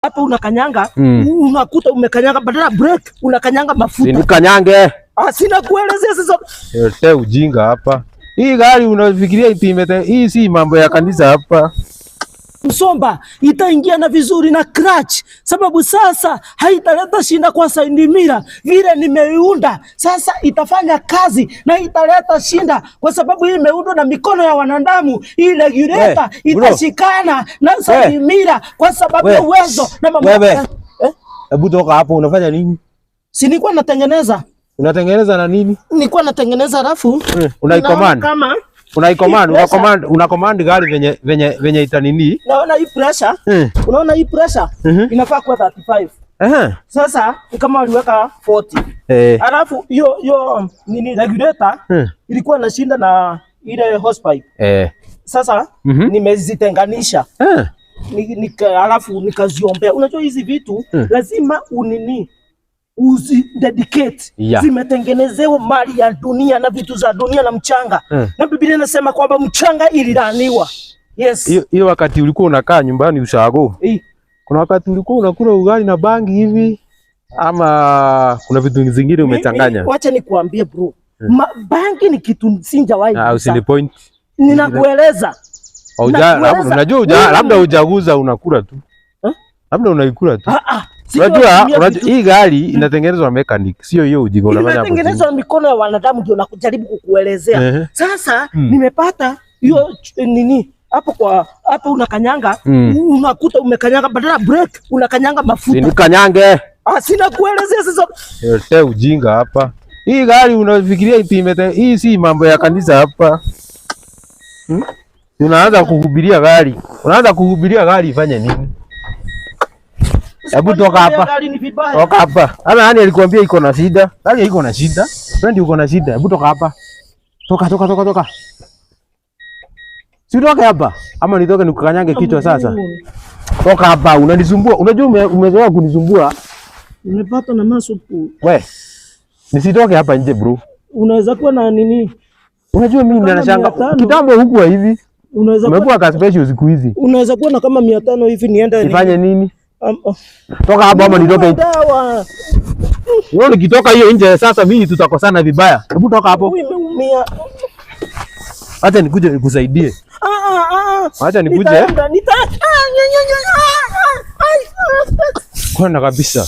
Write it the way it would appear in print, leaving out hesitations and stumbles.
Hapo unakanyanga, unakuta umekanyanga badala break unakanyanga mafuta. Sinikanyange. Ah, sina kuelezea sasa. Yote ujinga hapa. Hii gari unafikiria iti hii si mambo ya kanisa hapa. Msomba itaingia na vizuri na clutch, sababu sasa haitaleta shinda kwa side mirror vile nimeiunda sasa, itafanya kazi na italeta shinda kwa sababu hii imeundwa na mikono ya wanadamu. Hii regulator We, bro. Itashikana na side mirror kwa sababu ya We. uwezo na mamlaka. Wewe. Eh? Hebu toka hapo, unafanya nini? Si nilikuwa natengeneza, Unatengeneza na nini? Nilikuwa natengeneza alafu Unaicommand. naona kama Unaicommand, Hii pressure. unacommand gari venye itanini. Naona hii pressure, unaona hii pressure inafaa kuwa 35. Sasa ni kama waliweka 40. Alafu hiyo nini regulator ilikuwa nashinda na ile hosepipe. Sasa nimezitenganisha. Alafu nikaziombea. Unajua hizi vitu lazima unini uzi dedicate. Zimetengenezewa mali ya dunia na vitu za dunia na mchanga. Na Biblia inasema kwamba mchanga ililaaniwa. Yes. Hiyo wakati ulikuwa unakaa nyumbani ushago. Kuna wakati ulikuwa unakula ugali na bangi hivi ama kuna vitu zingine umechanganya? Wacha nikuambie, bro. Bangi ni kitu sijawahi Ah, gusa. usini point. Ninakueleza. Nakueleza. Labda unajua labda hujaguza, unakula tu. Eh? Labda unaikula tu. Ah ah. Sijawahi Unajua, tumia unajua vitu. hii gari inatengenezwa na mechanic, sio hiyo ujinga unafanya hapo chini. Imetengenezwa na mikono ya wanadamu, ndio nakujaribu kukuelezea. Sasa nimepata hiyo nini hapo kwa hapo unakanyanga, unakuta umekanyanga badala break unakanyanga mafuta. Sinikanyange. Ah, sina kuelezea sasa. Yote ujinga hapa. Hii gari unafikiria iti hii si mambo ya kanisa hapa. Unaanza kuhubiria gari. Unaanza kuhubiria gari ifanye nini? Hebu toka hapa. Gari ni vibaya. Toka hapa. Ama nani alikwambia iko na shida? Gari iko na shida. Wewe ndio uko na shida. Hebu toka hapa. Toka, toka, toka, toka. Si utoke hapa. Ama nitoke nikukanyange kichwa sasa. Toka hapa, unanisumbua. Unajua umezoea kunisumbua. Nimepata na masupu. We. Nisitoke hapa nje, bro. Unaweza kuwa na nini? Unajua mimi Kama ninashanga 500. kitambo hukuwa hivi. Unaweza kuwa, Umekuwa ka special siku hizi. Unaweza kuwa na kama 500 hivi niende Nifanye nini? Oh. Toka hapa ama nitoke nje. Dawa. Wewe nikitoka hiyo nje sasa mimi tutakosana vibaya. Hebu toka hapo. Imeumia. Acha nikuje nikusaidie. Ah, ah, ah. Acha nikuje. Nitaenda, ah, nya, nya, nya, ah, ah, ai, ah. Kwenda kabisa.